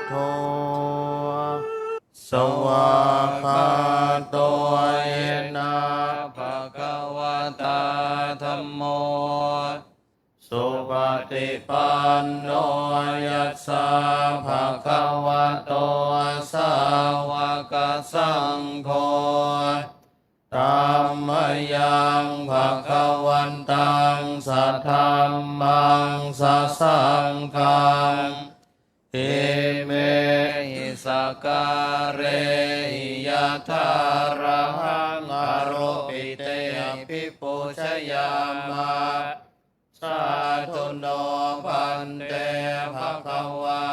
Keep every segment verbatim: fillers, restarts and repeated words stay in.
buddho. Svākkhāto yena bhagavatā dhammo, supaṭipanno yassa bhagavato sāvakasaṅgho, tammayaṃ bhagavantaṃ sadhammaṃ sasaṅghaṃ, imehi sakkārehi yathārahaṃ āropitehi abhipūjayāma. Sādhu no bhante bhagavā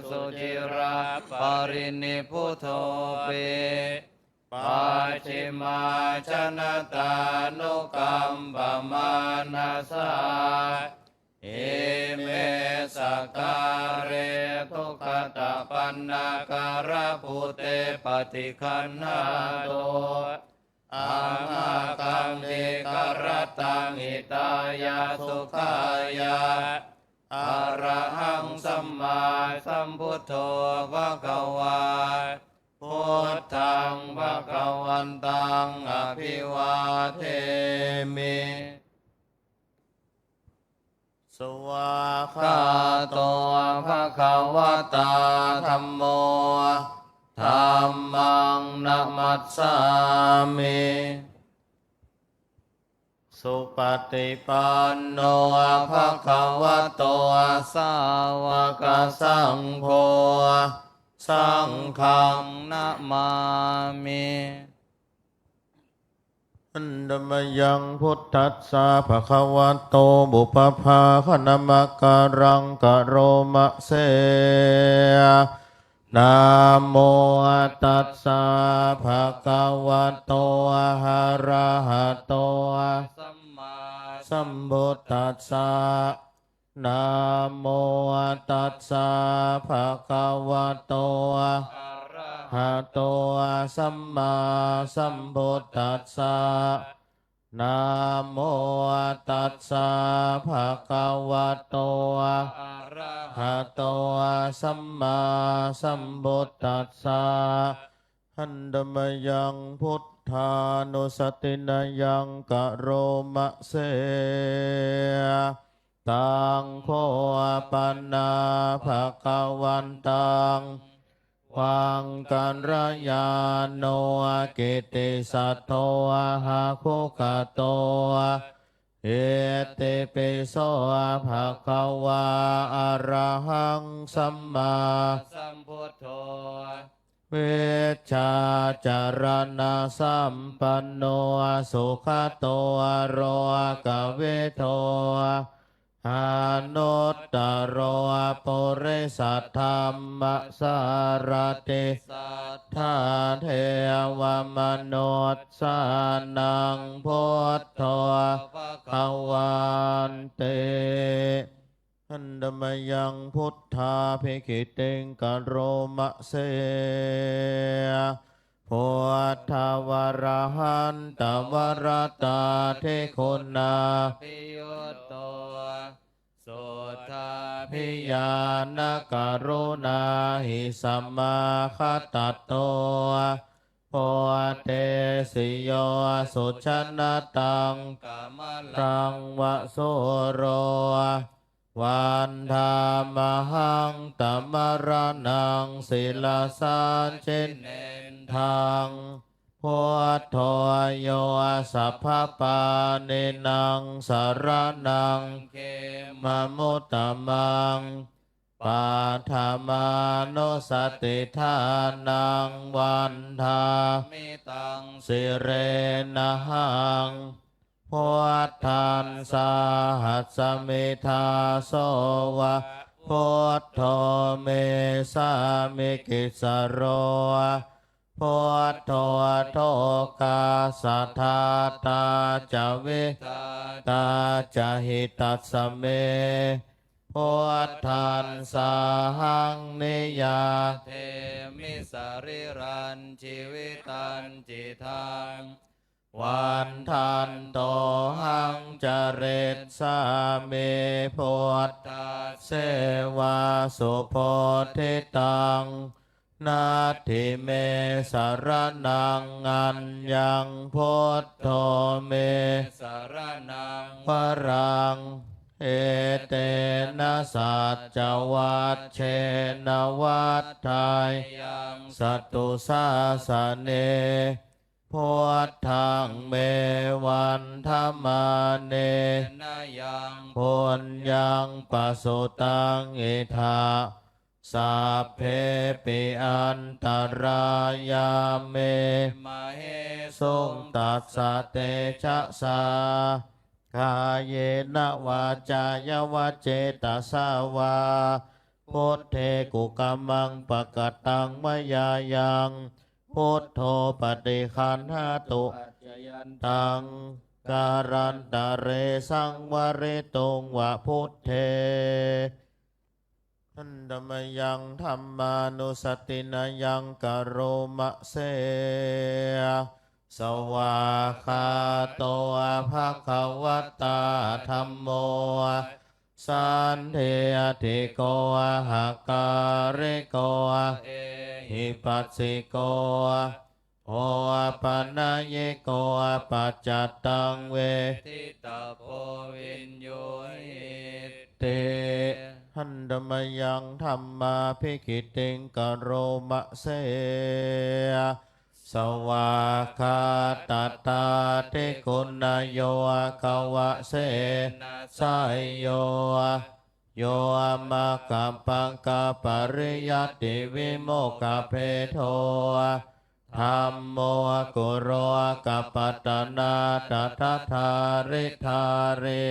suciraparinibbutopi, pacchimājanatānukampamānasā, ime sakkāre duggatapaṇṇākārabhūte paṭiggaṇhātu amhākaṃ dīgharattaṃ hitāya sukhāya. Arahaṃ sammāsambuddho bhagavā, buddhaṃ bhagavantaṃ abhivādemi. Svākkhāto bhagavatā dhammo, dhammaṃ namassāmi. Supaṭipanno bhagavato sāvakasaṅgho, saṅghaṃ namāmi. Handa mayaṃ buddhassa bhagavato pubbabhāganamakāraṃ karoma se. Namo tassa bhagavato arahato sammāsambuddhassa. Namo tassa bhagavato arahato sammāsambuddhassa. Namo tassa bhagavato arahato sammāsambuddhassa. Handa mayaṃ buddhānussatinayaṃ karoma se. Taṃ kho pana bhagavantaṃ vaṃ kalyāṇo kittisaddo ahagugato, itipi so bhagavā arahaṃ sammāsambuddho vijjācaraṇasampanno sugato lokavidū anuttaro purisadammasārathi satthā devamanussānaṃ buddho bhagavāti. Handa mayaṃ buddhābhigītiṃ karoma se. Buddhavarahantavarāhidiguṇābhiyutto suddhābhiñāṇakaruṇāhi samāgatatto bodhesi yo sujanataṃ kamalaṃ va sūro vandāmahaṃ tamaraṇaṃ sirasā jinendaṃ. Buddho yo sabbapāṇīnaṃ saraṇaṃ khemamuttamaṃ, paṭhamānussatiṭṭhānaṃ vandāmi taṃ sirenahaṃ. Buddhaṃ sāhasmi dāso va buddho me sāmikissaro. Buddho lokassa ḍātā ca vidhātā ca hitassa me. Buddhaṃ sāhaṃ niyyādemi sarīrañjīvitañci daṃ. vandantohaṃ carissāmi buddhassevasubodhitaṃ. Natthi me saraṇaṃ aññaṃ, buddho me saraṇaṃ varaṃ. Etena saccavajjena vaḍḍheyyaṃ satthu sāsane. Buddhaṃ me vandamānena yaṃ puññaṃ pasutaṃ idha, sabbepi antarāyā me māhesuṃ tassa tejasā. Kāyena vācāya va cetasā vā, buddhe kukammaṃ pakataṃ mayā yaṃ, buddho paṭiggaṇhatu accayantaṃ, kālantare saṃvarituṃ va buddhe. Handa mayaṃ dhammānussatinayaṃ karoma se. Svākkhāto bhagavatā dhammo, sandiṭṭhiko akāliko ehipassiko, opanayiko paccattaṃ veditabbo viññūhīti. Handa mayaṃ dhammābhigītiṃ karoma se. Svākkhātatādiguṇayogavasena seyyo, yo maggapākapariyattivimokkhabhedo, dhammo kulokapatanā tadadhāridhārī,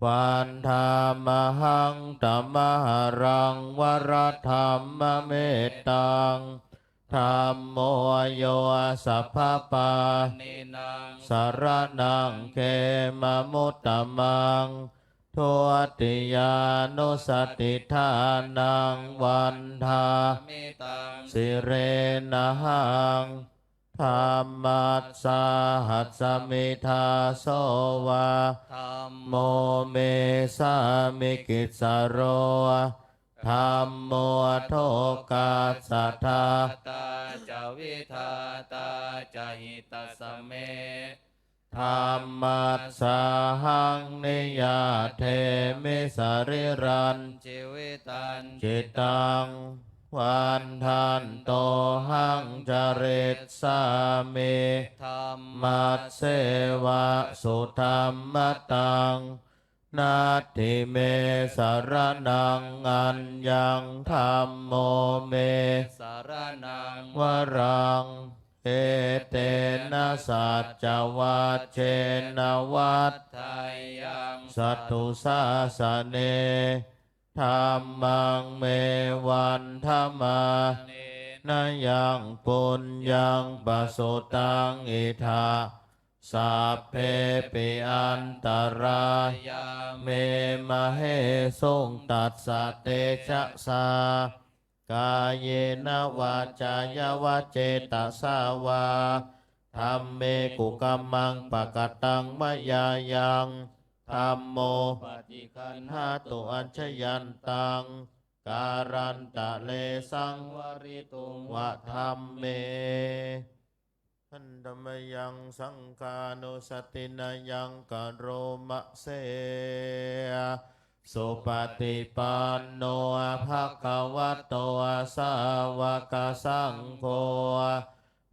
vandāmahaṃ tamaharaṃ varadhammamettaṃ. Dhammo yo sabbapāṇīnaṃ saraṇaṃ khemamuttamaṃ, dutiyānussatiṭṭhānaṃ vandāmi taṃ sirenahaṃ. Dhammassāhasmi dāso va, dhammo me sāmikissaro, dhammo dukkhassa ghātā ca vidhātā ca hitassa me. Dhammassāhaṃ niyyādemi sarīrañjīvitañcidaṃ, vandantohaṃ carissāmi dhammasseva sudhammataṃ. Natthi me saraṇaṃ aññaṃ, dhammo me saraṇaṃ varaṃ. Etena saccavajjena vaḍḍheyyaṃ satthu sāsane. Dhammaṃ me vandamānena yaṃ puññaṃ pasutaṃ idha, sabbepi antarāyā me māhesuṃ tassa tejasā. Kāyena vācāya va cetasā vā, dhamme kukammaṃ pakataṃ mayā yaṃ, dhammo paṭiggaṇhatu accayantaṃ, kālantare saṃvarituṃ va dhamme. Handa mayaṃ saṅghānussatinayaṃ karoma se. Supaṭipanno bhagavato sāvakasaṅgho,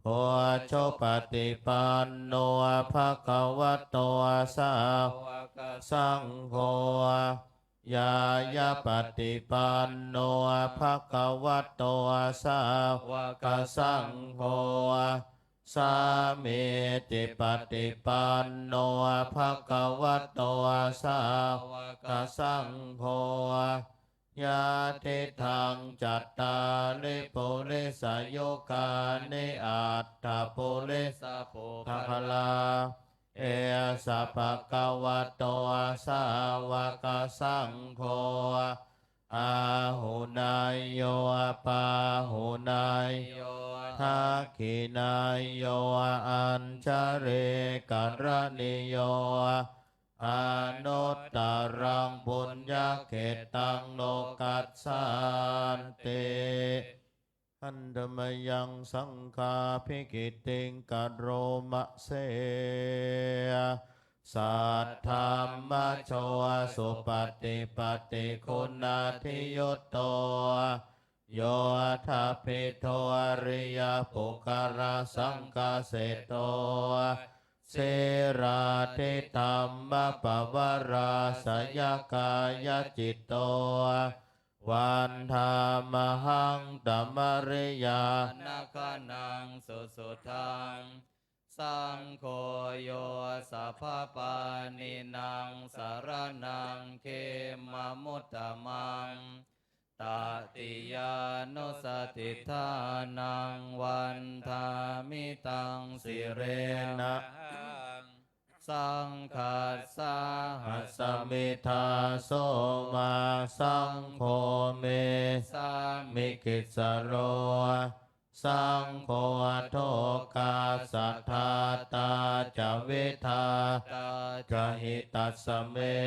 ujupaṭipanno bhagavato sāvakasaṅgho, ñāyapaṭipanno bhagavato sāvakasaṅgho, sāmīcipaṭipanno bhagavato sāvakasaṅgho, yadidaṃ cattāri purisayugāni aṭṭha purisapuggalā, esa bhagavato sāvakasaṅgho, āhuneyyo pāhuneyyo dakkhiṇeyyo añjalikaraṇīyo anuttaraṃ puññakkhettaṃ lokassāti. Handa mayaṃ saṅghābhigītiṃ karoma se. Saddhammajo supaṭipattiguṇādiyutto, yoṭṭhabbidho ariyapuggalasaṅghaseṭṭho, sīlādidhammapavarāsayakāyacitto, vandāmahaṃ tamariyāna gaṇaṃ susuddhaṃ. Saṅgho yo sabbapāṇīnaṃ saraṇaṃ khemamuttamaṃ, tatiyānussatiṭṭhānaṃ vandāmi taṃ sirena. Saṅghassāhasmi dāso mā, saṅgho me sāmikissaro, saṅgho dokassa ḍātā ca vidhātā ca hitassa me.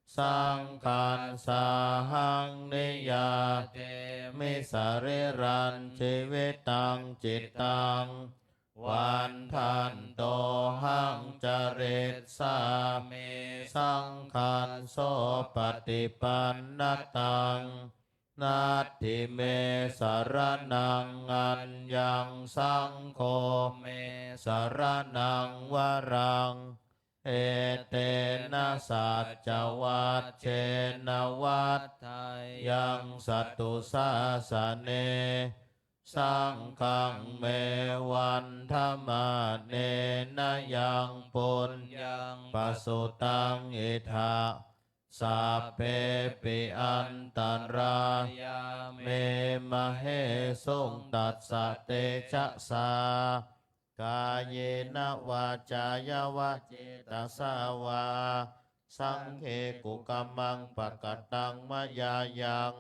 Saṅghassāhaṃ niyyādemi sarīrañjīvitañcittaṃ, vandantohaṃ carissāmi saṅghassopaṭipannataṃ. Natthi me saraṇaṃ aññaṃ, saṅgho me saraṇaṃ varaṃ, etena saccavajjena vaḍḍheyyaṃ satthu sāsane. Saṅghaṃ me vandamānena yaṃ puññaṃ pasutaṃ idha, sabbepi antarāyā me māhesuṃ tassa tejasā. Kāyena vācāya va cetasā vā, saṅghe kukammaṃ pakataṃ mayā yaṃ,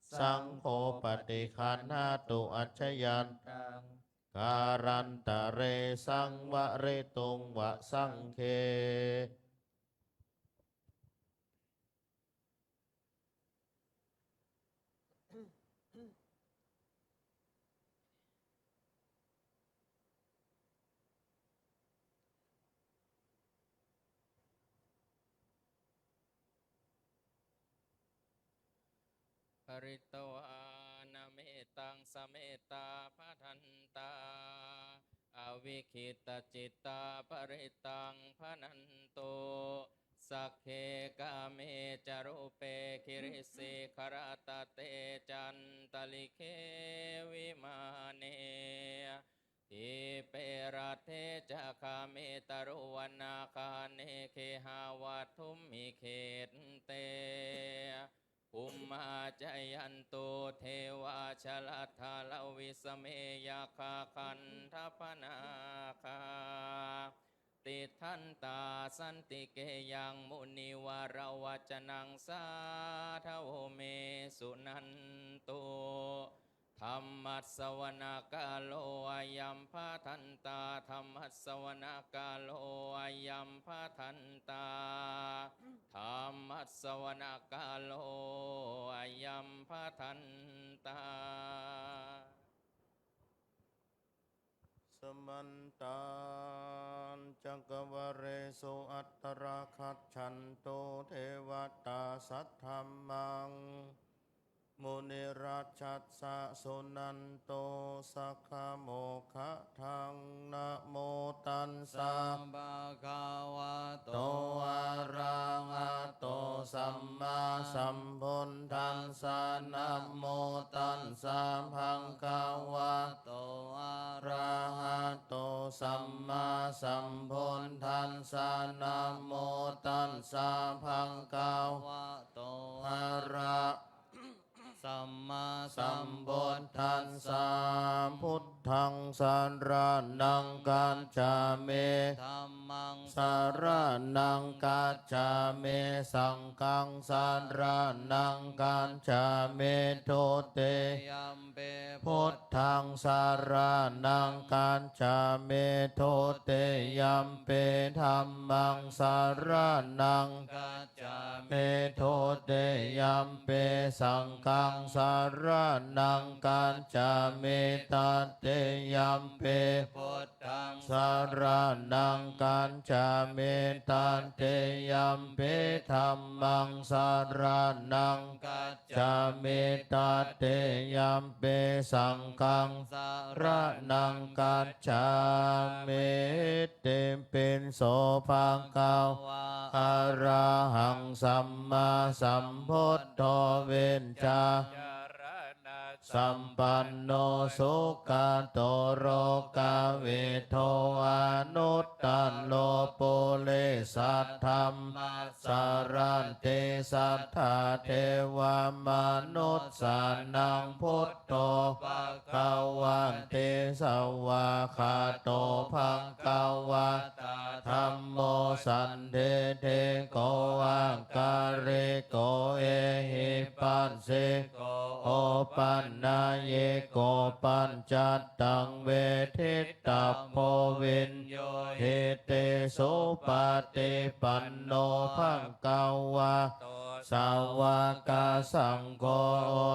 saṅgho paṭiggaṇhatu accayantaṃ, kālantare saṃvarituṃ va saṅghe. Pharitvāna mettaṃ samettā bhadantā, avikkhittacittā parittaṃ bhaṇantu. Sagge kāme ca rūpe girisikharataṭe cantalikkhe vimāne, dīpe raṭṭhe ca gāme taruvanagahane gehavatthumhi khette, bhummā cāyantu devā jalathalavisame yakkhagandhabbanāgā, tiṭṭhantā santike yaṃ munivaravacanaṃ sādhavo me suṇantu. Dhammassavanakālo ayambhadantā. Dhammassavanakālo ayambhadantā. Dhammassavanakālo ayambhadantā. Samantā cakkavāḷesu atrāgacchantu devatā saddhammaṃ munirājassa suṇantu saggamokkhadaṃ. Namo tassa bhagavato arahato sammāsambuddhassa. Namo tassa bhagavato arahato sammāsambuddhassa. Namo tassa bhagavato ara sammāsambuddhassa. Buddh Buddhaṃ saraṇaṃ gacchāmi. Dhammaṃ saraṇaṃ gacchāmi. Saṅghaṃ saraṇaṃ gacchāmi. Dutiyampi buddhaṃ saraṇaṃ gacchāmi. Dutiyampi dhammaṃ saraṇaṃ gacchāmi. Dutiyampi saṅghaṃ saraṇaṃ gacchāmi. Tatiyampi buddhaṃ saraṇaṃ gacchāmi. Tatiyampi dhammaṃ saraṇaṃ gacchāmi. Tatiyampi saṅghaṃ saraṇaṃ gacchāmi. Itipi so bhagavā arahaṃ sammāsambuddho vijjā sampanno sugato lokavidū anuttaro purisadammasārathi satthā devamanussānaṃ buddho bhagavāti. Svākkhāto bhagavatā dhammo sandiṭṭhiko akāliko ehipassiko opanayiko paccattaṃ veditabbo viññūhīti. Supaṭipanno bhagavato sāvakasaṅgho,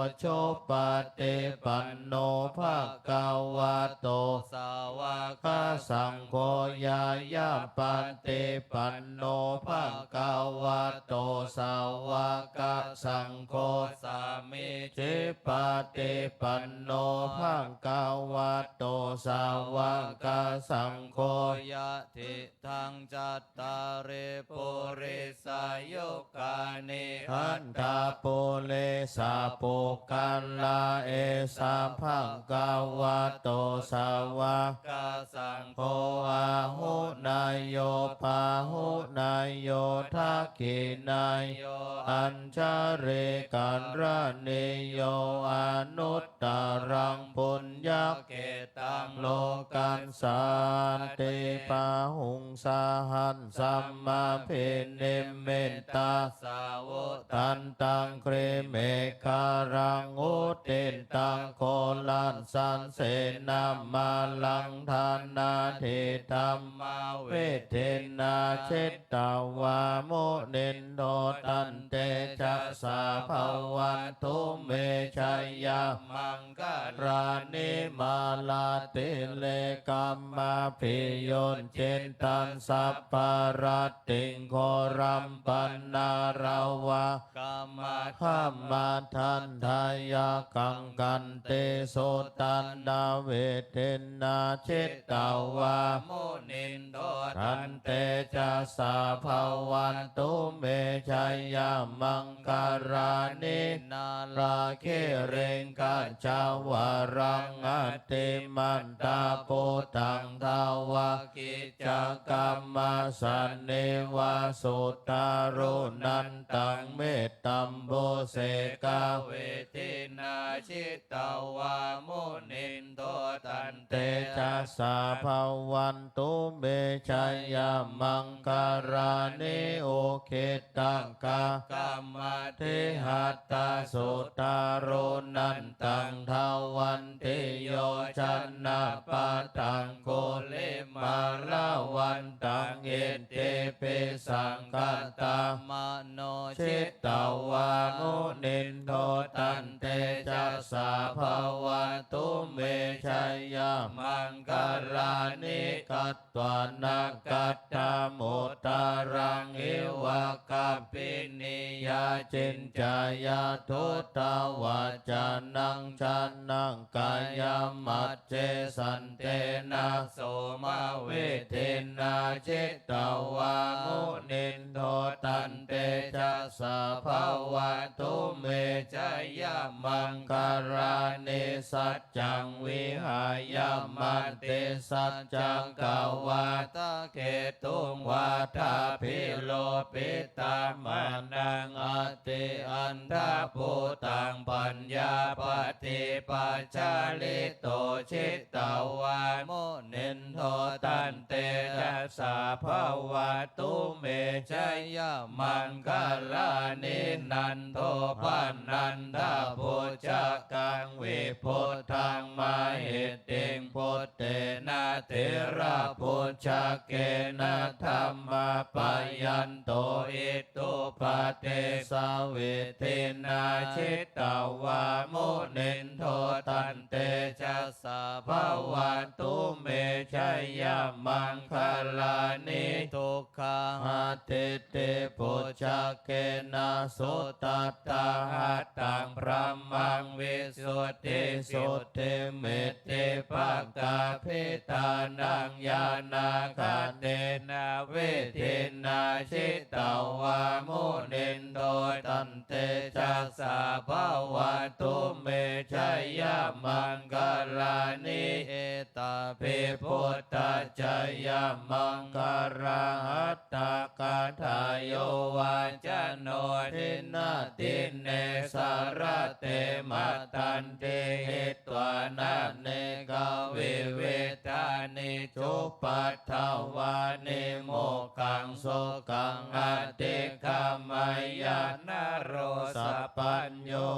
ujupaṭipanno bhagavato sāvakasaṅgho, ñāyapaṭipanno bhagavato sāvakasaṅgho, sāmīcipaṭipanno bhagavato sāvakasaṅgho, yadi daṃ cattāri purisayugāni aṭṭha purisapuggalā, esa bhagavato sāvakasaṅgho, āhuneyyo pāhuneyyo dakkhiṇeyyo añjalikaraṇīyo anut taraṃ puññakkhettaṃ lokassāti. Bāhuṃ sahassamabhinimmitasāvudhantaṃ grīmekhalaṃ uditaghorasasenamāraṃ dānādidhammavidhinā jit tavā munindo taṃ tejasā bhavatu me jayamaṅgalāni. Mārātirekamabhiyujjhitasabbarattiṃ ghorampanāḷavakamakkhamathaddhayakkhaṃ khantīsudantavidhinā jit tavā munindo taṃ tejasā bhavatu me jayamaṅgalāni. Nāḷāgiriṃ gajavaraṃ atimattabhūtaṃ dāvaggicakkamasanīva sudāruṇantaṃ mettambusekavidhinā jit tavā munindo taṃ tejasā bhavatu me jayamaṅgalāni. Ukkhittakakhamatihātasudaruṇantaṃ dhāvantiyojanapathaṅgulimālavantaṃ iddhībhisaṅkhatamano jit tavā munindo taṃ tejasā bhavatu me jayamaṅgalāni. Katvāna kaṭṭhamudaraṃ iva gabbhinīyā ciñcāya duṭṭhavacanaṃ janakāyamaj jhe santena somavidhinā jit tavā munindo taṃ tejasā bhavatu me jayamaṅgalāni. Saccaṃ vihāya matisaccakavādaketuṃ vādābhiropitamanaṃ atiandhabhūtaṃ paññāpad Dīpajalito jitavā munindo tantejasā bhavatu me jayamaṅgalāni. Nandopanandabhujagaṃ vibudhaṃ mahiddhiṃ puttena therabhujagena damāpayanto iddhūpadesavidhinā jitavā munindo tantejasā bhavatu me jayamaṅgalāni. Duggāhadiṭṭhibhujagena sudaṭṭhahatthaṃ brahmaṃ visuddhijutimiddhibakābhidhānaṃ ñāṇāgadena vidhinā jitavā munindo tantejasā bhavatu me jayamaṅgalāni. Etāpi buddhajayamaṅgalaaṭṭhagāthā yo vācano dinadine sarate matandī hitvānanekavividhāni cupaddavāni mokkhaṃ sukhaṃ adhigameyya naro sapañño.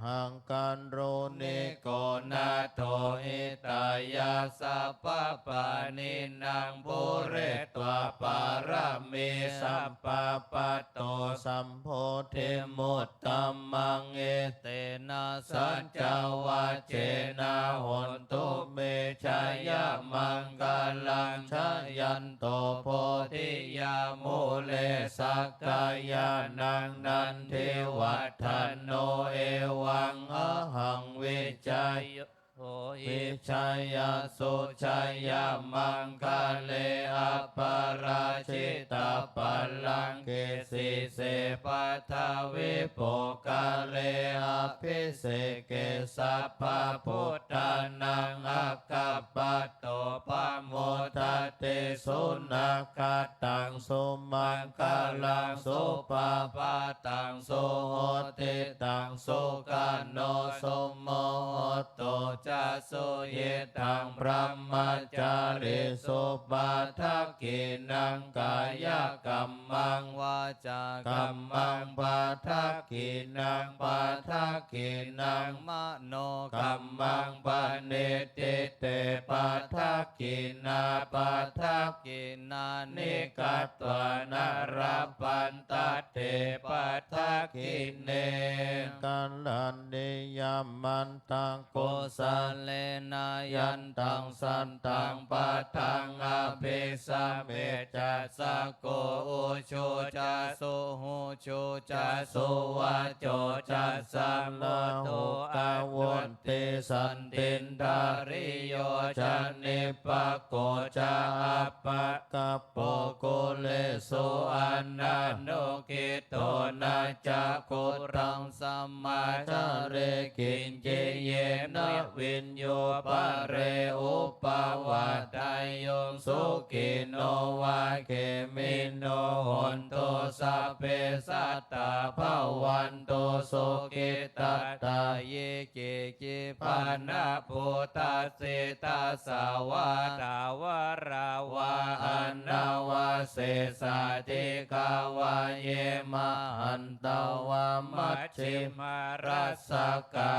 Mahākāruṇiko nātho hitāya sabbapāṇinaṃ pūretvā pāramī sabbā patto sambodhimuttamaṃ. Etena saccavajjena hontu me jayamaṅgalaṃ. Jayanto bodhiyā mūle sakyānaṃ nandivaḍḍhano evaṃ ahaṃ vijayo hohi jayassu jayamaṅgale aparājitapallaṅke sīse paṭhavipokkhare abhiseke sabbabuddhānaṃ aggappatto pamodati. Sunakkhattaṃ sumaṅgalaṃ supabhātaṃ suhuṭṭhitaṃ sukhaṇo sumuhutto ca suyiṭṭhaṃ brahmacārisu padakkhiṇaṃ kāyakammaṃ vācākammaṃ padakkhiṇaṃ padakkhiṇaṃ manokammaṃ paṇidhī te padakkhiṇā padakkhiṇāni katvāna labhantatthe padakkhiṇe. Karaṇīyamantaṃ kusalena yantaṃ santaṃ padaṃ abhisamecca sakko ujū ca suhujū ca suvaco cassa mudu avotti. Santindriyo ca nipako ca appagabbho kulesu ananugiddho na ca khuddaṃ samācare kiñci yena viññū pare upavadeyyuṃ. Sukhino vā khemino hontu sabbe sattā bhavantu sukhitattā. Ye keci pana bhūtā sītassa vā thāvarā vā anavasesā dīghā vā ye mahantā vā majjhimā rassakā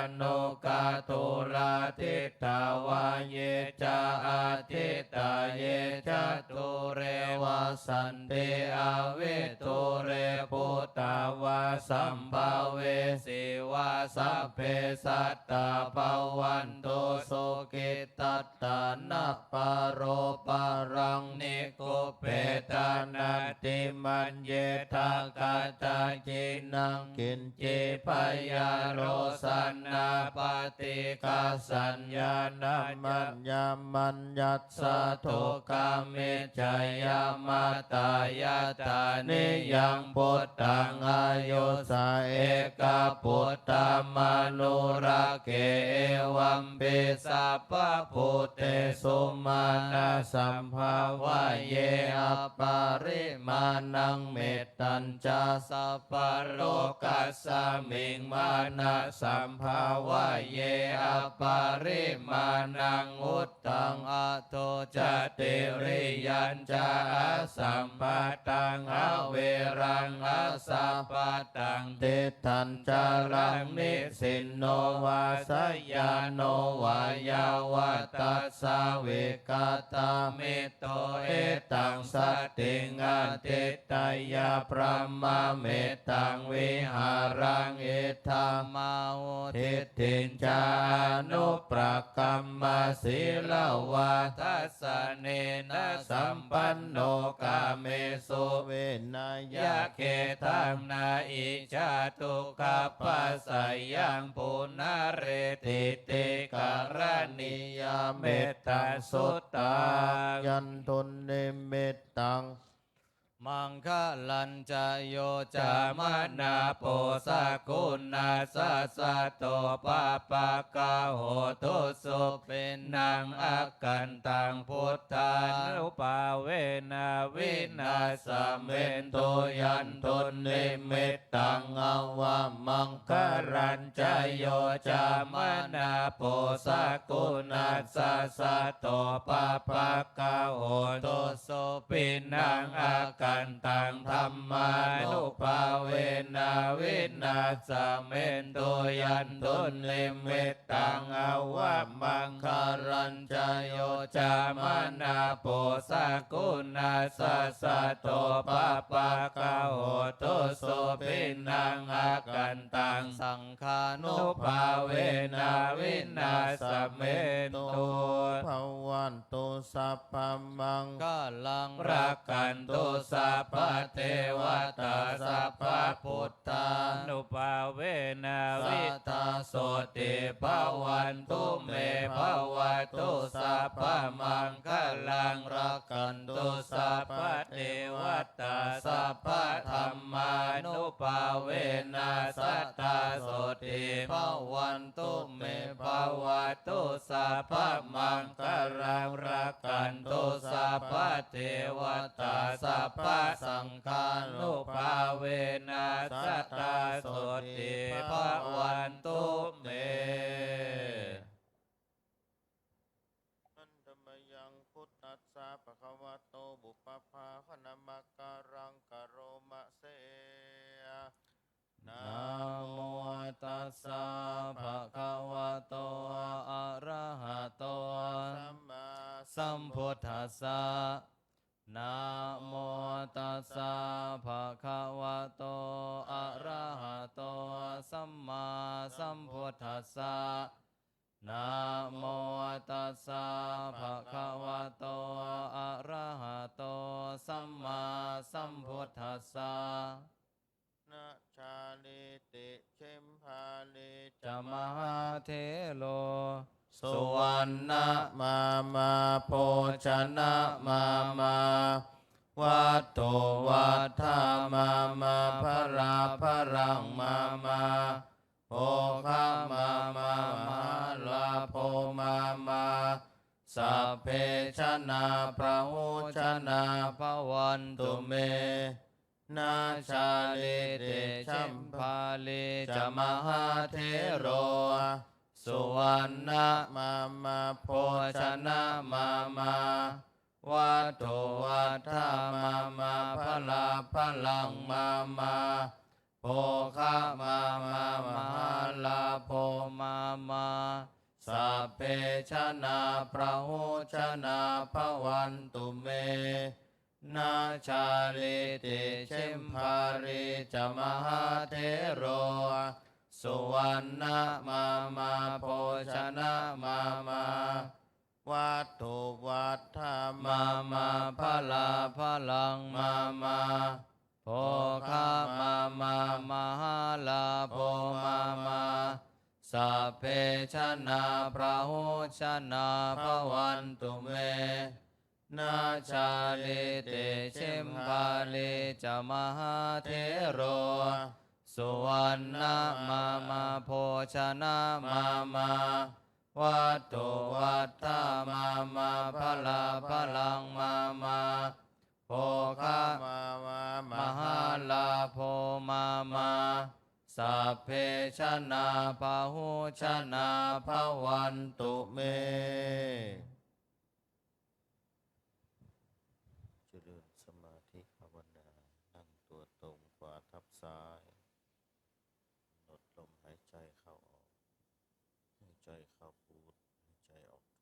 aṇukathūlā diṭṭhā vā ye ca adiṭṭhā ye ca dūre vasanti avidūre bhūtā vā sambhavesī vā sabbe sattā bhavantu sukhitattā. Na paro paraṃ nikubbetha nātimaññetha katthaci naṃ kiñci byārosanā paṭighasaññā nāññamaññassa dukkhamiccheyya. Mātā yathā niyaṃ puttaṃ Ayusa ekaputtamanurakkhe evampi sabbabhūtesu mānasambhāvaye aparimāṇaṃ. Mettañca sabbalokasmiṃ mānasambhāvaye aparimāṇaṃ, uddhaṃ adho ca tiriyañca asambādhaṃ averaṃ asapattaṃ. Tiṭṭhañcaraṃ nisinno vā sayāno vā yāvatassa vigatamiddho, etaṃ satiṃ adhiṭṭheyya brahmametaṃ vihāraṃ idhamāhu. Diṭṭhiñca anupagamma sīlavā dassanena sampanno, kāmesu vineyya gedhaṃ na icchātu gabbhaseyyaṃ punaretīti. Karaṇīyā mettasuttā. Yandunnimittaṃ maṅgalañca yo cāmanāpo sakuṇassa saddo pāpaggaho dussupinaṃ akantaṃ buddhānubhāvena vināsamentu. Yandunnimittaṃ avamaṅgalañca yo cāmanāpo sakuṇassa saddo pāpaggaho dussupinaṃ akantaṃ dhammānubhāvena vināsamentu. Yandunnimittaṃ avamaṅgalañca yo cāmanāpo sakuṇassa saddo pāpaggaho dussupinaṃ akantaṃ saṅghānubhāvena vināsamentu. Bhavantu sabbamaṅgalaṃ, rakkhantu sabbadevatā, sabbabuddhānubhāvena vi- sadā sotthī bhavantu me. Bhavatu sabbamaṅgalaṃ, rakkhantu sabbadevatā, sabbadhammānubhāvena sadā sotthī bhavantu me. Bhavatu sabbamaṅgalaṃ, rakkhantu sabbadevatā, sabbasaṅghānubhāvena sadā sotthī bhavantu me. Handa mayaṃ buddhassa bhagavato pubbabhāganamakāraṃ karoma se. Namo tassa bhagavato arahato sammāsambuddhassa. Namo tassa bhagavato arahato sammāsambuddhassa. Namo tassa bhagavato arahato sammāsambuddhassa. Na cālīti jembālī ca mahāthero, suvaṇṇamāmā bhojanamāmā, vatthuvatthamāmā balabalaṃ māmā, bhogamāmā mahālābho māmā, sabbe janā bahujana bhavantu me. Na cālīti jembālī ca mahāthero, suvaṇṇamāmā bhojanamāmā, vatthuvatthamāmā balabalaṃ māmā, bhogamāmā mahālābho māmā, sabbe janā bahujana bhavantu me. Na cālīti jembālī ca mahāthero, suvaṇṇamāmā bhojanamāmā, vatthuvatthamāmā balabalaṃ māmā, bhogamāmā mahālābho māmā, sabbe janā bahujana bhavantu me. na jālī tiṇhim bālī ca mahāthero. Suvaṇṇā mama bhojanā mama vatthuvattā mama balabalaṃ mama bhoga mama mahālābho mama sabbe janā bahujanā bhavantu me. เจริญสมาธิภาวนา นั่งตัวตรง ขวาทับซ้าย กำหนดลมหายใจเข้าออก หายใจเข้าพุท หายใจออกโท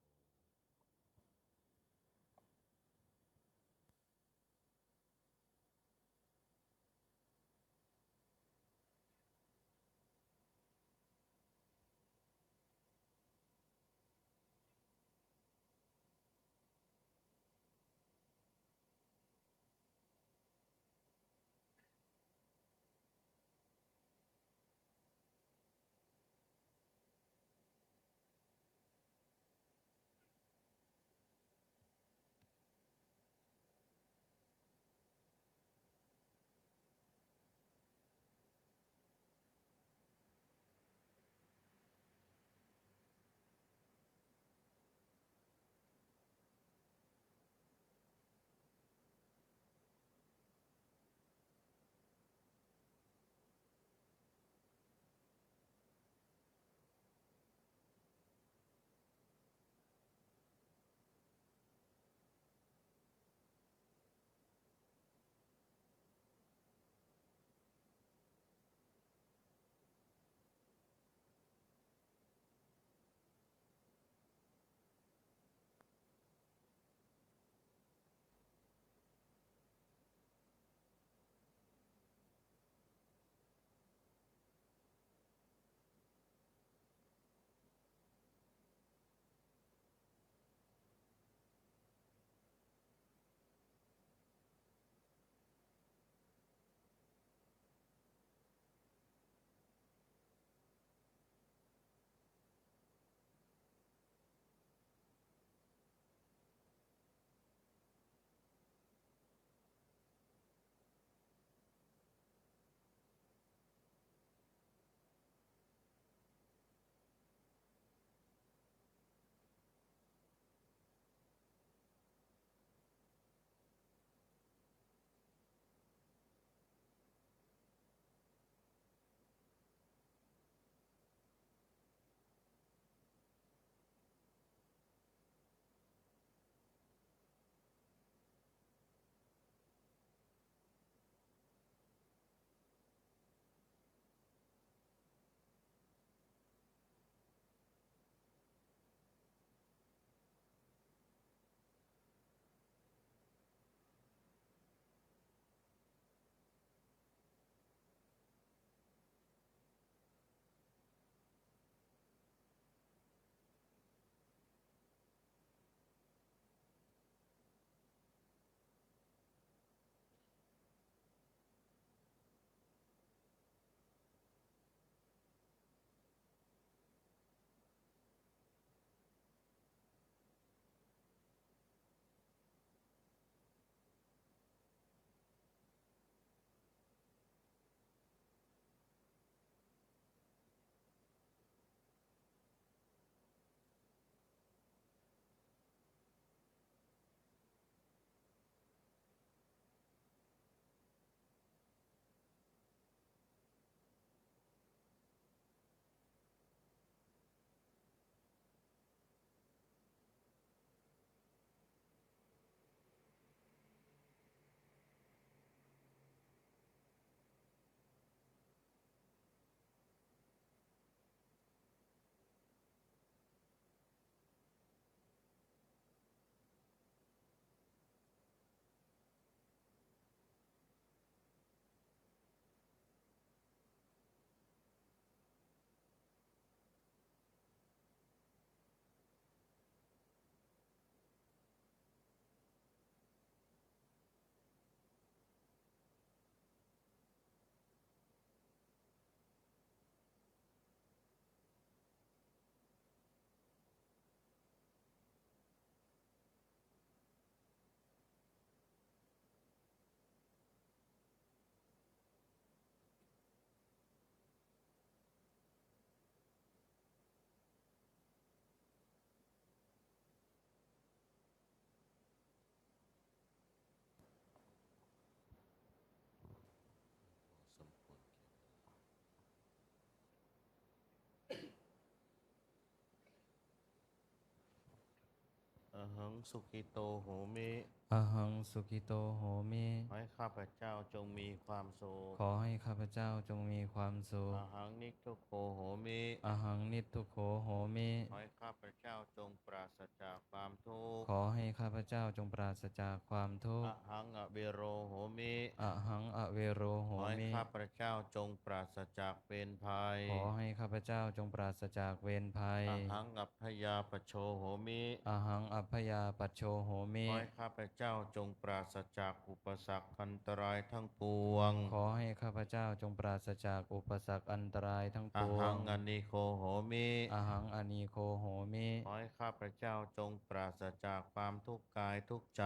Ahaṃ sukhito homi. Ahaṃ sukhito homi. ขอให้ข้าพเจ้าจงมีความสุข ขอให้ข้าพเจ้าจงมีความสุข Ahaṃ niddukho homi. Ahaṃ niddukho homi. ขอให้ข้าพเจ้าจงปราศจากความทุกข์ ขอให้ข้าพเจ้าจงปราศจากความทุกข์ Ahaṃ avero homi. Ahaṃ avero ขอให้ homi. ข้าพเจ้าจงปราศจากเวรภัย ขอให้ข้าพเจ้าจงปราศจากเวรภัย Ahaṃ abyāpajjho homi. Ahaṃ abyāpajjho homi. ขอให้ข้าพเจ้าจงปราศจากอุปสรรคอันตรายทั้งปวง ขอให้ข้าพเจ้าจงปราศจากอุปสรรคอันตรายทั้งปวง Ahaṃ anīgho homi. Ahaṃ anīgho homi. ขอให้ข้าพเจ้าจงปราศจากความทุกข์กายทุกข์ใจ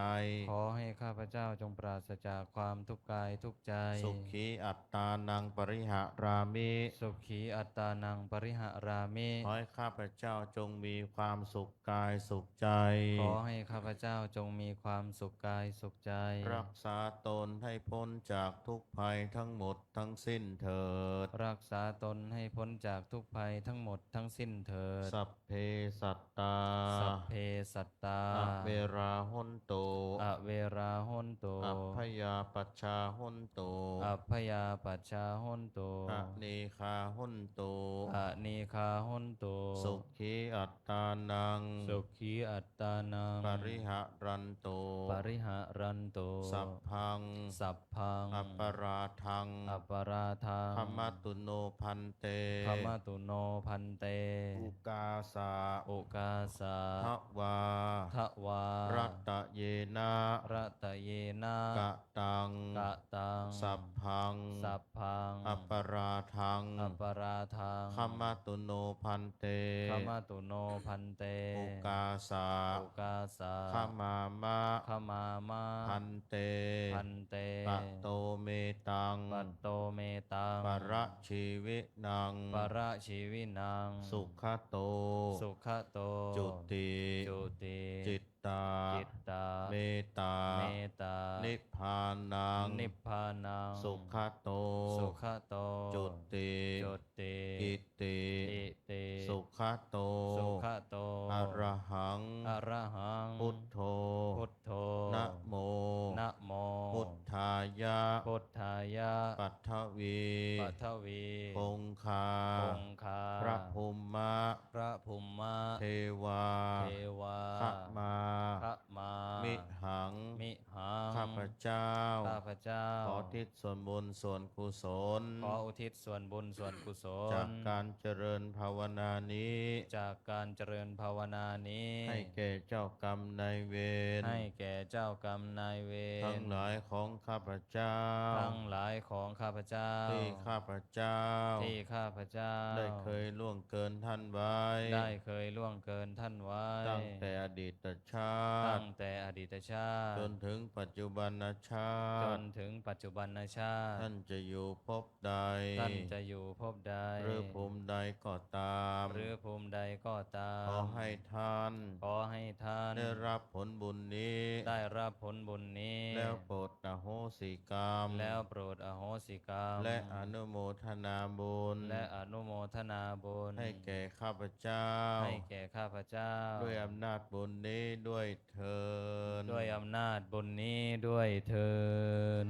ขอให้ข้าพเจ้าจงปราศจากความทุกข์กายทุกข์ใจ Sukhī attānaṃ pariharāmi. Sukhī attānaṃ pariharāmi. ขอให้ข้าพเจ้าจงมีความสุขกายสุขใจ ขอให้ข้าพเจ้าจงมีความสุขกายสุขใจ รักษาตนให้พ้นจากทุกข์ภัยทั้งหมดทั้งสิ้นเถิด รักษาตนให้พ้นจากทุกข์ภัยทั้งหมดทั้งสิ้นเถิด Sabbe sattā. Sabbe sattā. Averā hontu. Averā hontu. Abyāpajjhā hontu. Abyāpajjhā hontu. Anīghā hontu. Anīghā hontu. Sukhī attānaṃ. Sukhī attānaṃ. Pariharantu. Pariharantu. Sabbaṃ. Sabbaṃ. Aparādhaṃ. Aparādhaṃ. Khamatu no bhante. Khamatu no bhante. Ukāsa. Ukāsa. Davā. Davā. Ratayena. Ratayena. Kataṃ. Kataṃ. Sabbaṃ. Sabbaṃ. Aparādhaṃ. Aparādhaṃ. Khamatu no bhante. Khamatu no bhante. Ukāsa. Ukāsa. Khamāma. Khamāma. Bhante. Bhante. Kato me taṃ. Kato me taṃ. Parajīvinaṃ. Parajīvinaṃ. Sugato. Sugato. Juti. Juti. Cittā. Cittā. Metā. Metā. Nibbānaṃ. Nibbānaṃ. Sugato. Sugato. Juti. Juti. Iti. Iti. Sugato. Sugato. Arahaṃ. Arahaṃ. Buddho. Buddho. Namo. Namo. Buddhāya. Buddhāya. Paṭhavī. Paṭhavī. Oṅghā. Oṅghā. Prabrahma. Prabrahma. Devā. Devā. Khamā. Khamā. Mihaṃ. Mihaṃ. ข้าพเจ้า ข้าพเจ้า ขออุทิศส่วนบุญส่วนกุศล ขออุทิศส่วนบุญส่วนกุศล จากการเจริญภาวนานี้ จากการเจริญภาวนานี้ ให้แก่เจ้ากรรมนายเวร ให้แก่เจ้ากรรมนายเวร ทั้งหลายของข้าพเจ้า ทั้งหลายของข้าพเจ้า ที่ข้าพเจ้า ที่ข้าพเจ้า ได้เคยล่วงเกินท่านไว้ ได้เคยล่วงเกินท่านไว้ ตั้งแต่อดีตชา ตั้ ติ งแต่อดีตชาติ จนถึงปัจจุบันชา จ ติ นถึงปัจจุบันชาติ ท่านจะอยู่ภพใด ท่านจะอยู่ภพใด หรือภูมิใดก็ตาม หรือภูมิใดก็ตาม ขอให้ท่าน ขอให้ท่าน ได้รับผลบุญนี้ ได้รับผลบุญนี้ แล้วโปรดอโหสิกรรม แล้วโปรดอโหสิกรรม และอนุโมทนาบุญ และอนุโมทนาบุญ ให้แก่ข้าพเจ้า ให้แก่ข้าพเจ้า ด้วยอำนาจบุญนี้ด้วยเทอญ ด้วยอำนาจบุญนี้ด้วยเทอญ